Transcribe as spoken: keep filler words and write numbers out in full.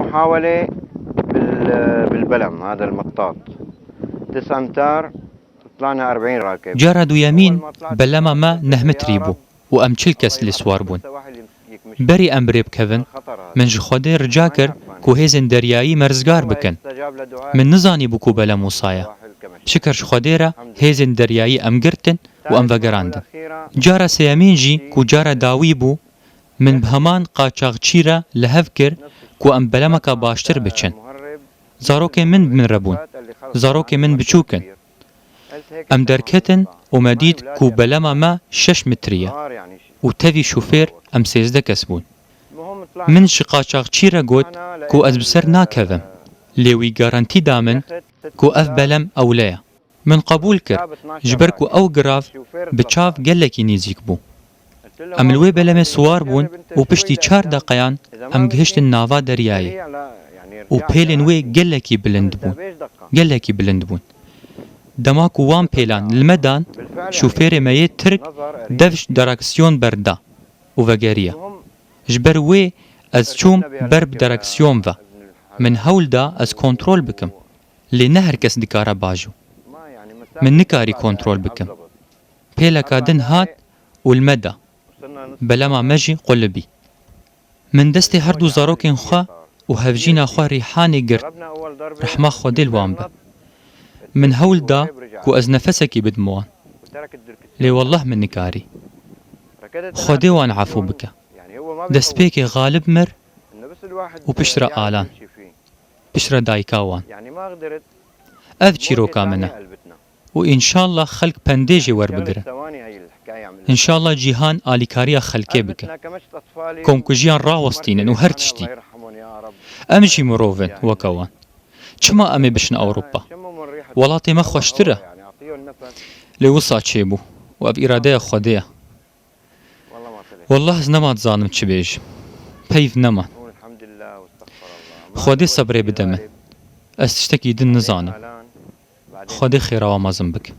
محاولة بال-، بالبلم، هذا المطاط. تسع أمتار، طلعنا أربعين راكب. Cara duyemîn belema me neh metrî bû û em çil kes lê siwar bûn. Berî em bi rê bikevin, min ji Xwedê rica kir ku hêzên deryayî me rizgar bikin. Min nizanîbû ku belem wisa ye. Şikir ji Xwedê re hêzên deryayî em girtin û em vegerandin. Cara sêyemîn jî ku cara dawî bû, min bi heman qaçaxçî re li hev kir ku em belemeka baştir biçin. Zarokên min bi min re bûn. Zarokên min biçûk in. Em derketin û me dît ku belema me şeş metrî ye û tevî şofêr em sêzdeh kes bûn. Min ji qaçaxçî re got ku ez bi ser nakevim, lê wî garantî da min ku ev belem ewle ye. Min qebûl kir, ji ber ku ew girav bi çav gelekî nêzîk bû. Em li wê belemê siwar bûn û piştî çar deqeyan em gihiştin nava deryayê û pêlên wê gelekî bilind bûn. Gelekî bilind bûn. Dema ku wan pêlan li me dan, şofêrê me yê Tirk dev ji direksiyon berda û vegeriya. Ji ber wê ez çûm ber bi direksiyon ve. Min hewl da ez kontrol bikim. Lê ne her kes dikare bajû. Min nikarî kontrol bikim. Pêleka din hat û li me da. Belema me jî qulibî. Min destê her du zarokên xwe û hevjîna xwe Rîhanê girt. Rehma Xwedê li wan be. Min hewl da ku ez nefesekî bidim wan. Lê wellah min nikarî. Xwedê wan efû bike. Destpêkê Xalib mir û piştre Alan. Piştre dayika wan. Ev çîroka min e. Û înşallah xelk pendê jê werbigirin. Înşallah cîhan alîkariya xelkê bike. Komkujiyan rawestînin û her tiştî. Em jî mirov in weke wan. Çima em ê biçin Ewropa? Welatê me xweştir e. Lê wisa çêbû û ev îradeya Xwedê ye. Wallah ez nema dizanim çi bêjim. Peyv nema. Xwedê sebrê bide min. Ez tiştekî din nizanim. Xwedê xêra wan mezin bike.